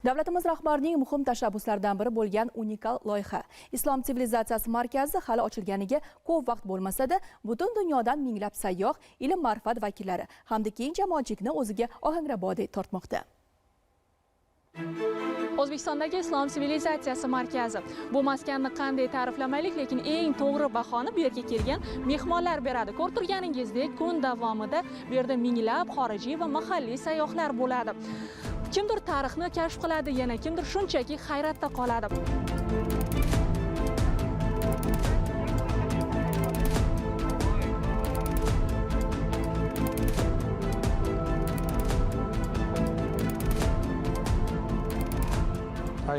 Davlatimiz rahbarining muhim tashabbuslaridan biri bo'lgan unikal loyiha Islom sivilizatsiyasi markazi hali ochilganiga ko'p vaqt bo'lmasa-da, butun dunyodan minglab sayyoh, ilm ma'rifat vakillari hamda keng jamoatchilikni o'ziga ohangrabodek tortmoqda. O'zbekistondagi Islom sivilizatsiyasi markazi. Bu maskanni qanday ta'riflamaylik, lekin eng to'g'ri bahoni bu yerga kelgan mehmonlar beradi. Ko'rib turganingizdek, kun davomida bu yerda minglab xorijiy va mahalliy sayyohlar bo'ladi. Kimdir tarixni kashf qiladi, yana kimdir shunchaki hayratda qoladi.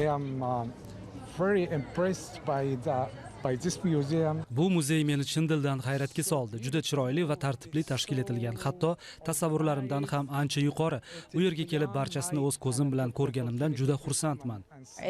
I am very impressed by this museum. Bu muzey meni chin dildan hayratga soldi. Juda chiroyli va tartibli tashkil etilgan. Hatto tasavvurlarimdan ham ancha yuqori. Bu yerga kelib barchasini o'z ko'zim bilan ko'rganimdan juda xursandman.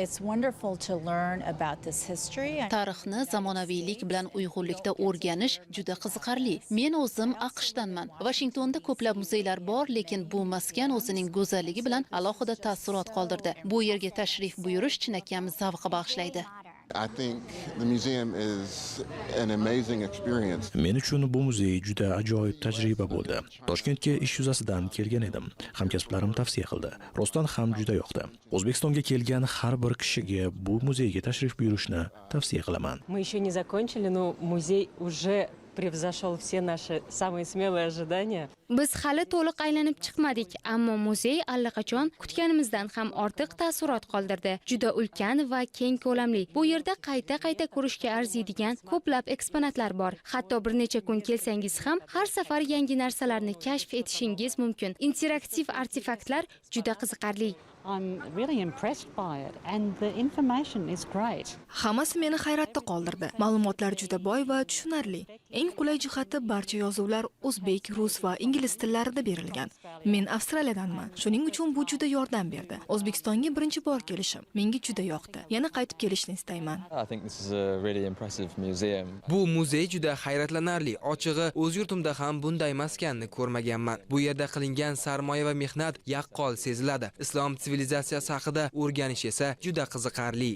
It's wonderful to learn about this history. Tarixni zamonaviylik bilan uyg'unlikda o'rganish juda qiziqarli. Men o'zim AQShdanman. Vashingtonda ko'plab muzeylar bor, lekin bu maskan o'zining go'zalligi bilan alohida taassurot qoldirdi. Bu yerga tashrif buyurish chinakam zavq bag'ishlaydi. I think the museum is an amazing experience. Men uchun bu muzey juda ajoyib tajriba bo'ldi. Toshkentga ish yuzasidan kelgan edim. Hamkasblarim tavsiya qildi. Rostdan ham juda yoqdi. O'zbekistonga kelgan har bir kishiga bu muzeyga tashrif buyurishni tavsiya qilaman. Мы еще не закончили, но музей уже превзошел все наши самые смелые ожидания. Biz hali to'liq aylanib chiqmadik, ammo muzey allaqachon kutganimizdan ham ortiq taassurot qoldirdi. Juda ulkan va keng ko'lamli. Bu yerda qayta-qayta ko'rishga arziydigan ko'plab eksponatlar bor. Hatto bir necha kun kelsangiz ham har safar yangi narsalarni kashf etishingiz mumkin. Interaktiv artefaktlar juda qiziqarli. I'm really impressed by it and the information is great. Hammasi meni hayratda qoldirdi. Ma'lumotlar juda boy va tushunarli. Eng qulay jihati barcha yozuvlar o'zbek, rus va ingliz tillarida berilgan. Men Avstraliyadanman. Shuning uchun bu juda yordam berdi. O'zbekistonga birinchi bor kelishim. Menga juda yoqdi. Yana qaytib kelishni istayman. I think this is a really impressive museum. Bu muzey juda hayratlanarli. Ochig'i, o'z yurtimda ham bunday maskanni ko'rmaganman. Bu yerda qilingan sarmoya va mehnat yaqqol seziladi. Islom sivilizatsiyasi haqida o'rganish esa juda qiziqarli.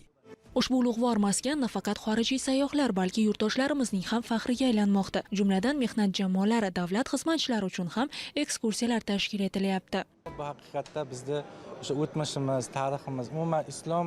Ushbu ulug'vor maskan nafaqat xorijiy sayyohlar, balki yurtdoshlarimizning ham faxriga aylanmoqda. Jumladan, mehnat jamoalari, davlat xizmatchilari uchun ham ekskursiyalar tashkil etilyapti. Bu haqiqatda bizni o'sha o'tmishimiz, tariximiz, umuman islom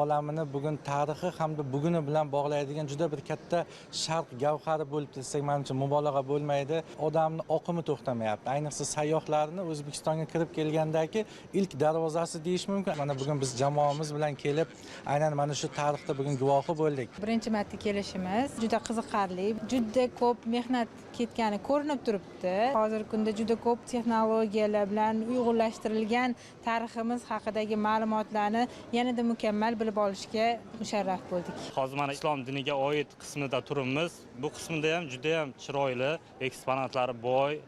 olamini bugun tarixi hamda buguni bilan bog'laydigan juda bir katta sharq gavhari bo'lib desak, menimcha mubolag'a bo'lmaydi. Odamni oqimi to'xtamayapti. Ayniqsa sayyohlarni O'zbekistonga kirib kelgandagi ilk darvozasi deyish mumkin. Mana bugun biz jamoamiz bilan kelib, aynan mana shu tarixda bugun guvohi bo'ldik. Birinchi marta kelishimiz juda qiziqarli, juda ko'p mehnat ketgani ko'rinib turibdi. Hozirgi kunda juda ko'p texnologiyalar bilan uyg'unlashtirilgan tariximiz haqidagi ma'lumotlarni yanada mukammal bilib olishga musharraf bo'ldik. Hozir mana islom diniga oid qismida turibmiz. Bu qismida ham juda ham chiroyli, eksponatlari boy,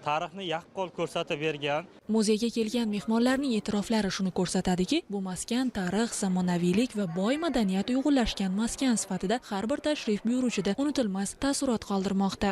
tarixni yaqqol ko'rsatib bergan. Muzeyga kelgan mehmonlarning e'tiroflari shuni ko'rsatadiki, bu maskan tarix, zamonaviylik va boy madaniyat uyg'unlashgan maskan sifatida har bir tashrif buyuruvchida unutilmas taassurot qoldirmoqda.